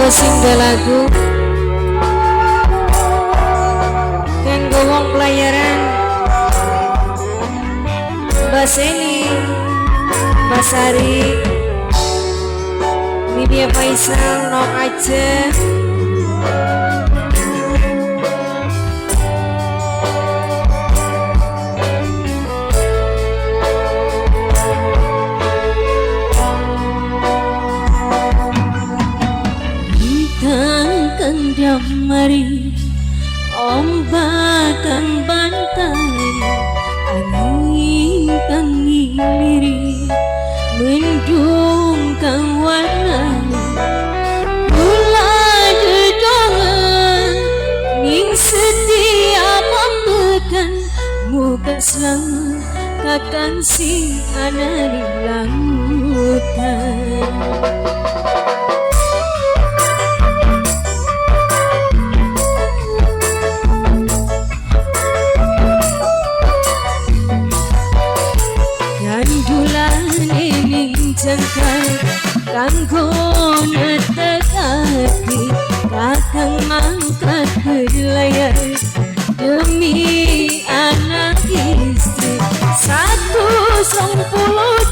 Kanggo single lagu, kanggo wong pelayaran, Mbak Seni, Mbak Sari, Mimia Faisal, Nok aja. Damari ombak kang bantari, angin kang ngiliri, mendung kang warnani, kula dedongan ning setiap ambekan, muka selamat kakang sing ana ning lautan. Jangkar kanggo netekati, kakang mangkat berlayar demi anak istri. 120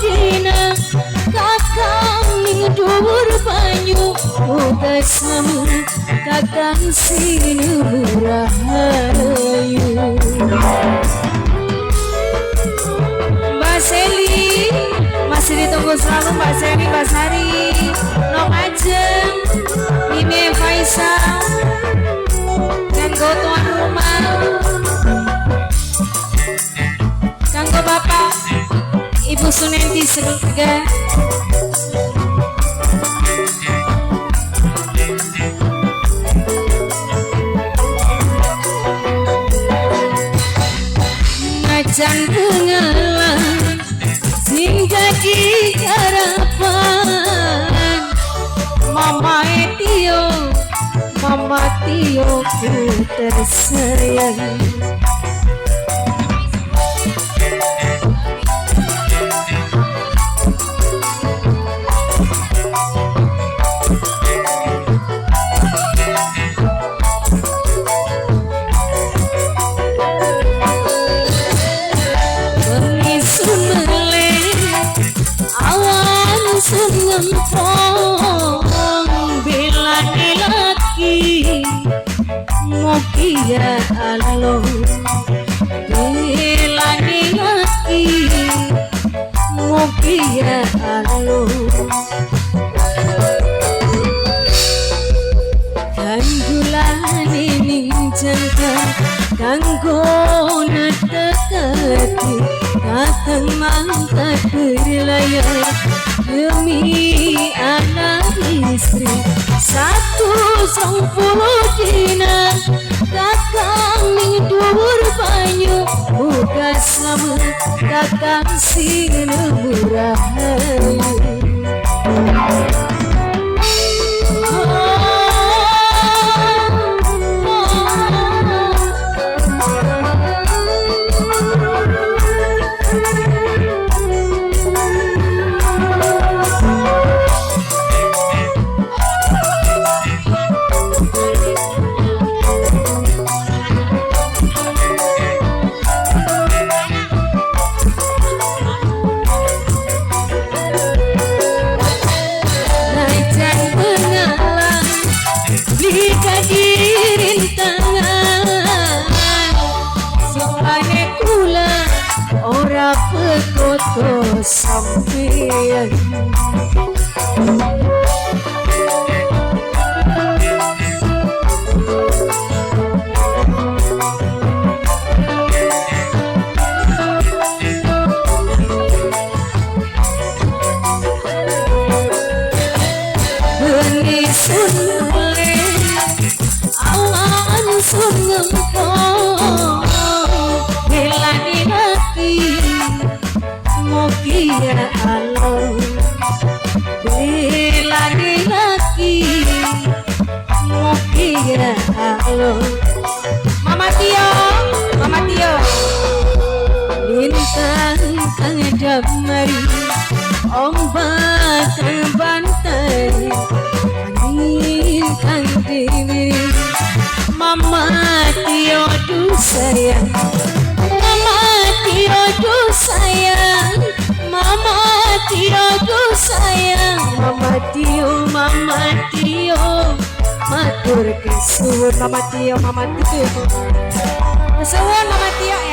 dina kakang ning dhuwur banyu, muga slamet kakang sing rahayu. Mbak Seli masih ditunggu selalu, Mbak Seni, Mbak Sari, Nok Ajeng, Mimi Faisal, kanggo tuan rumah, kanggo Bapak Ibu Sunenti sekeluarga. Najan pengalan sing dadi harapan, Mama Tio, Mama Tio ku tersayang. Ngempong belani laki mugi ya Allah, belani laki mugi ya Allah. Kandulane ning jangkar kanggo netekati, kakang mangkat berlayar demi anak istri. 120 dina kakang ning dhuwur banyu, muga slamet kakang sing rahayu. Pekoto sampeyan bengi sun awan sun ngempong belani laki mugi ya Allah, belani laki mugi ya Allah. Mama Tio, Mama Tio, lintang kang damari, ombak kang bantai, angin Mama Tio duh sayang, Mama Tio duh sayang, Mama Tio duh sayang, Mama Tio, Mama Tio, matur kesuwun, Mama Tio, Mama Tio. Kesuwun, Mama Tio, ya.